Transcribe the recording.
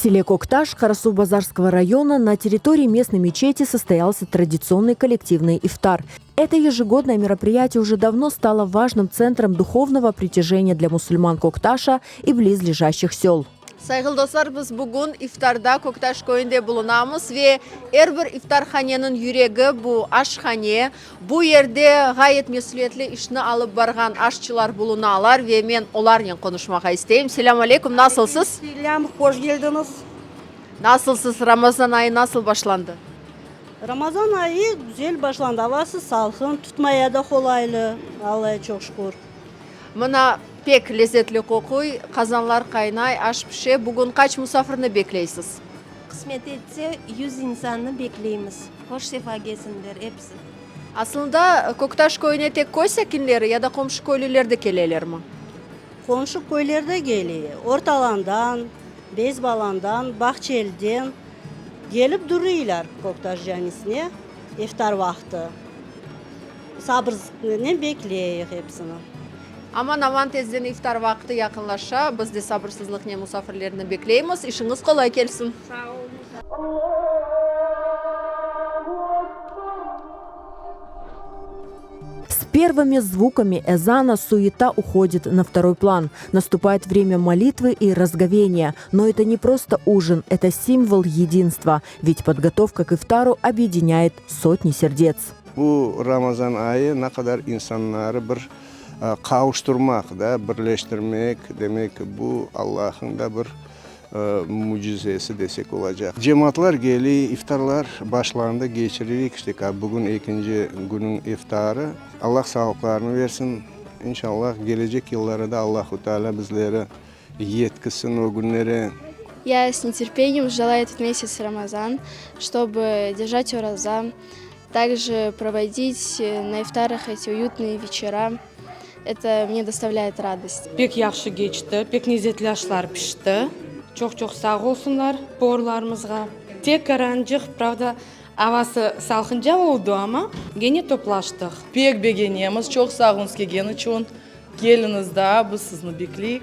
селе Кокташ Карасувбазарского района на территории местной мечети состоялся традиционный коллективный ифтар. Это ежегодное мероприятие уже давно стало важным центром духовного притяжения для мусульман Кокташа и близлежащих сел. Sayğılı dostlar, biz bugün iftarda Köktaş köyünde bulunamız ve er bir iftarhaneniñ yüregi bu aşhane. Bu yerde ğayet mesüliyetli işni alıp barğan aşçılar bulunalar ve men olarnen qonuşmağa isteyim. Selâm aleyküm, nasılsız? Selâm, hoş keldiñiz. Nasılsız, Ramazan ayı nasıl başlandı? Ramazan ayı güzel başlandı, avası salqın, tutmaya da qolaylı, Allaya çoq şükür. Mına, pek lezetli qoquy, qazanlar qaynay, aş pişe. Bugün qaç musafirni bekleysiz? Qısmet etse, yuz insannı bekleymiz. Hoş sefa kelsinler episi. Aslında, Köktaş köyüne tek köy sakinleri ya da qomşu köylüler de kelelermi? Qomşu köyler de kele, Ortalandan, Bezbalandan, Bağçeliden kelip duruylar Köktaş camisine iftar vaqtı. Sabırsızlıqnen bekleyik episini. Aman-aman tezden iftar vaqtı yaqınlaşa, biz de sabırsızlıqnen musafirlerni bekleymiz. İşiñiz qolay kelsin! Sağ oluñız. С первыми звуками эзана суета уходит на второй план. Наступает время молитвы и разговения. Но это не просто ужин, это символ единства. Ведь подготовка к ифтару объединяет сотни сердец. Bu Ramazan ayı ne qadar insanları bir qavuştırmaq da, birleştirmek, demek, bu Allah'ın da bir mücizesi desek olacaq. Cemaatlar kele, iftarlar başlandı, keçiririk, işte, bugün ekinci künüñ iftarı. Allah sağlıqlarını versin, inşallah, kelecek yılları da Allahu Teala bizleri yetkizsin o künlere. Я с нетерпением ждала этот месяц Рамазан, чтобы держать ураза, также проводить на ифтарах эти уютные вечера. Это мне доставляет радость. Pek yahşı keçti, pek lezetli aşlar pişti. Çoq-çoq sağ olsunlar povarlarımızğa. Tek qarancıq, pravda, avası salqınca oldı, amma gene toplaştıq. Pek begenemiz, çoq sağ oluñız kelgen içün. Keliñiz daa, biz sizni bekleyik.